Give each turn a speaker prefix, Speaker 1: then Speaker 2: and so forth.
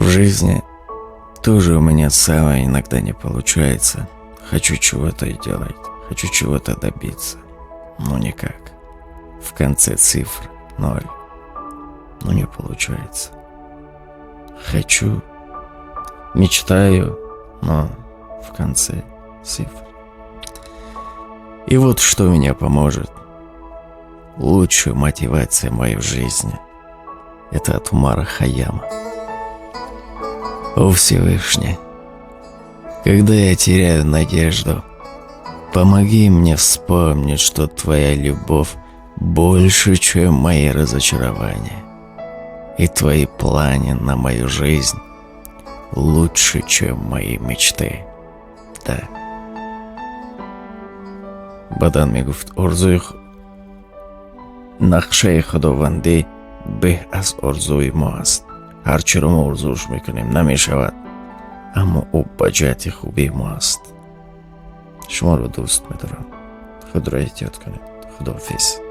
Speaker 1: В жизни тоже у меня самое иногда не получается. Хочу чего-то и делать, хочу чего-то добиться. Но никак. В конце цифр ноль. Но не получается. Хочу, мечтаю, но в конце цифр. И вот что меня поможет. Лучшая мотивация моей жизни – это от Умара Хайяма. О Всевышний, когда я теряю надежду, помоги мне вспомнить, что твоя любовь больше, чем мои разочарования, и твои планы на мою жизнь лучше, чем мои мечты. Да. Баъдан мегуфт: орзуи нақшаи худовандӣ беҳ аз орзуи мо аст. Ҳар чиро мо орзуш мекунем, намешавад, аммо ӯ ба ҷиҳати хубии мо аст. Шуморо дӯст медорам, худро эҳтиёт кунед. Худоҳофиз.